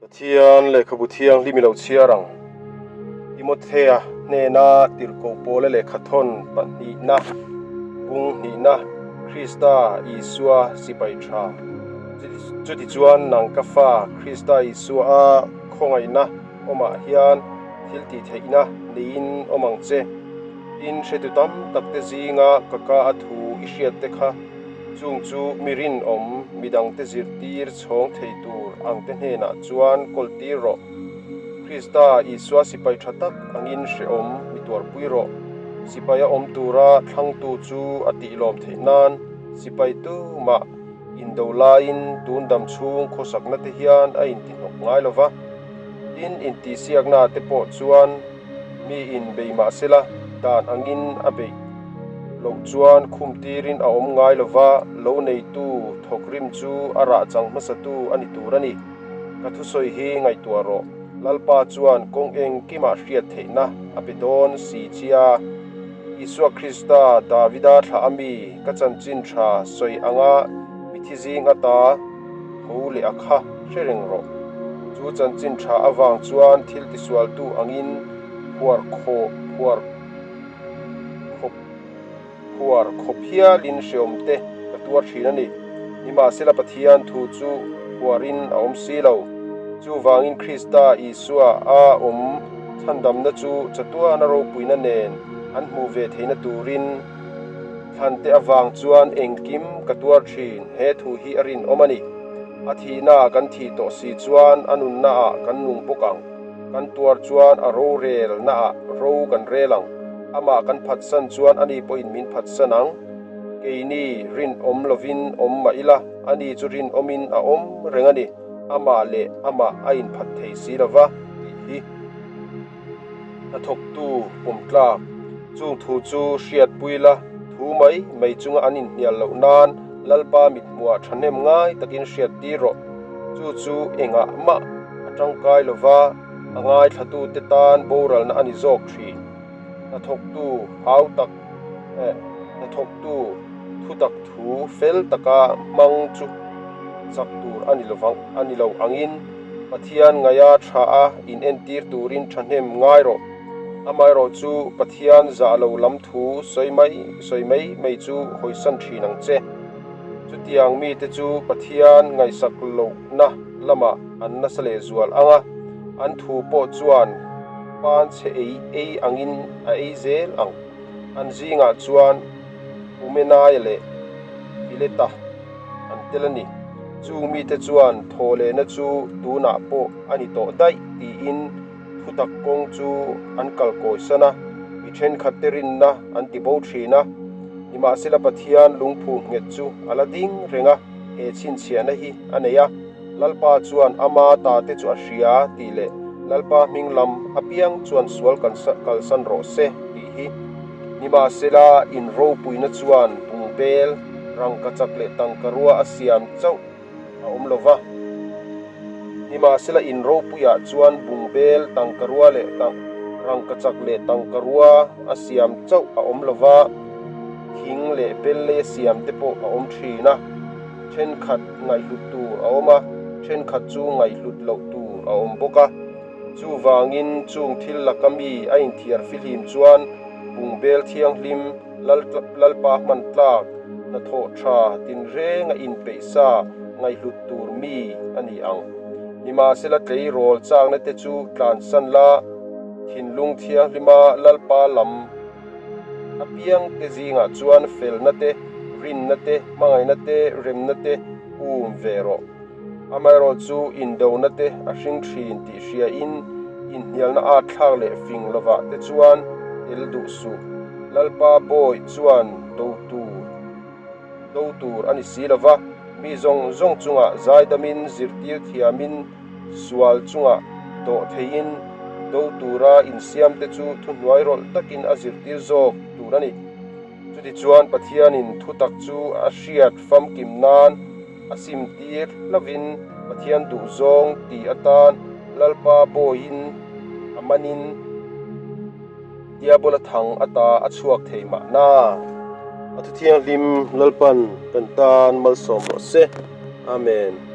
Pathian lehkhabu thianghlim i lo chhiar ang. Timothea hnena tirhkoh pawla lehkhathawn pahnihna, bung hnihna, Krista Isua sipai tha. Chutichuan nang ka fa, Krista Isua a khawngaihna awmah hian thil tihtheihna neiin awm ang che. Tin, hretu tam takte zinga ka ka a thu i hriatte kha Chung chu mi rinawm, mi dangte zirtir chhawng thei tur angte hnenah chuan kawltir rawh. Krista Isua sipai tha tak angin hrehawm mi tuarpui rawh. Sipaia awm tura thlangtu chu a tihlawm theih nan sipai tumah indo laiin tun dam chhung khawsakna te hian a intihnawk ngai lo va. Tin, intihsiakna te pawh chuan Mi in bei mah sela, dan angin a beih loh chuan khum tirin a awm ngai lova, lo neitu thawkrim chu a rah chang hmasatu a ni tur a ni. Ka thusawi hi ngaihtuah rawh, Lalpa chuan kawng engkimah hriat theihna a pe dawn si chia. Isua Krista, Davida thlah a mi, ka chanchin tha sawi anga mithi zing ata tho leh a kha hre reng rawh. Chu chanchin tha avang chuan thil tisualtu angin phuar khawh phuar khawp phuar khawp hialin hreawmte ka tuar thin a ni. Nimahsela Pathian thu chu phuarin a awm si lo. Chuvangin Krista Isua a awm chhandamna chu chatuana ropuina nen an hmuh ve theihna turin Thlante avang chuan engkim ka tuar thin, he thu hi a rinawm a ni. A thihnaah kan thih tawh si chuan a nunnaah kan nung bawk ang. Kan tuar chuan a rorelnaah ro kan rel ang. Amah kan phatsan chuan ani pawhin min phatsan ang. Keini rinawm lovin awm mah ila, ani chu rinawmin a awm reng a ni. Amah leh amah a inphat thei si lova tih hi. Hnathawktu pawm tlak chung thu chu hriatpui la, thu mai mai chunga an inhnial loh nan Lalpa mithmuah thahnem ngai takin hriattir rawh. Chu chu engah mah a tangkai lova, a ngaithlatute tan boralna a ni zawk thin. Hnathawktu hau tak eh hnathawktu thutak thu fel taka hmang chu chak tur a ni lovang a ni lo angin, Pathian ngaia tha a inentir turin thahnem ngai rawh. Amaherawh chu Pathian zah lo lam thu sawi mai sawi mai mai chu hawisan thin ang che. Chutiang mite chu Pathian ngaihsak lohna lamah an nasa leh zual ang a, an thu pawh chuan pan chhe ei ei angin a ei zel ang. An zingah chuan Humenaia leh Fileta an tel a ni. Chung mite chuan thawhlehna chu tunah pawh a ni tawh daih tiin thutak kawng chu an kal kawisan a, mi thenkhatte rinna an ti bo thin a. Nimahsela Pathian lungphum nghet chu a la ding reng a, he chhinchhiahna hi a nei a, Lalpa chuan ama tate chu a hria tih leh Lalpa hming lam apiang chuan sual kalsan rawh se tih hi. Nimahsela in ropuina chuan bungbel, rangkachak leh tangkarua a siam chauh a awm lo va. Nimahsela in ropuiah chuan bungbel, tangkarua leh rangkachak leh tangkarua a siam chauh a awm lo va, thing leh bellei a siam te pawh a awm thin a. Thenkhat ngaihhlut tur a awm a, thenkhat chu ngaihhlut loh tur a awm bawk a. Chuvangin chung thil laka mi a inthiar fihlim chuan bungbel thianghlim Lalpa hman tlak hnathawh tha tinreng a inpeih sa ngaihhlut tur mi a ni ang. Nimahsela tleirawl chakna te chu tlansan la, thinlung thianghlima Lalpa lam apiang te zingah chuan felna te, rinna te, hmangaihna te, remna te um ve rawh. Amaherawh chu indona te a hring thin tih hriain inhnialna at thlak leh fing lovah te chuan tel duh suh. Lalpa bawi chuan do tur do tur a ni si lova, mi zawng zawng chungah zaidamin zirtir thiamin sual chungah dawh theiin do tura insiamte chu thuhnuai rawlh takin a zirtir zawk tur a ni. Chutichuan Pathianin thutak chu a hriat famkim nan a simtir hlovin Pathian duhzawng ti atan Lalpa bawiin a manin Diabola thang ata a chhuak thei mahna. A thuthianghlim Lalpan kan tan malsawm rawh se. Amen.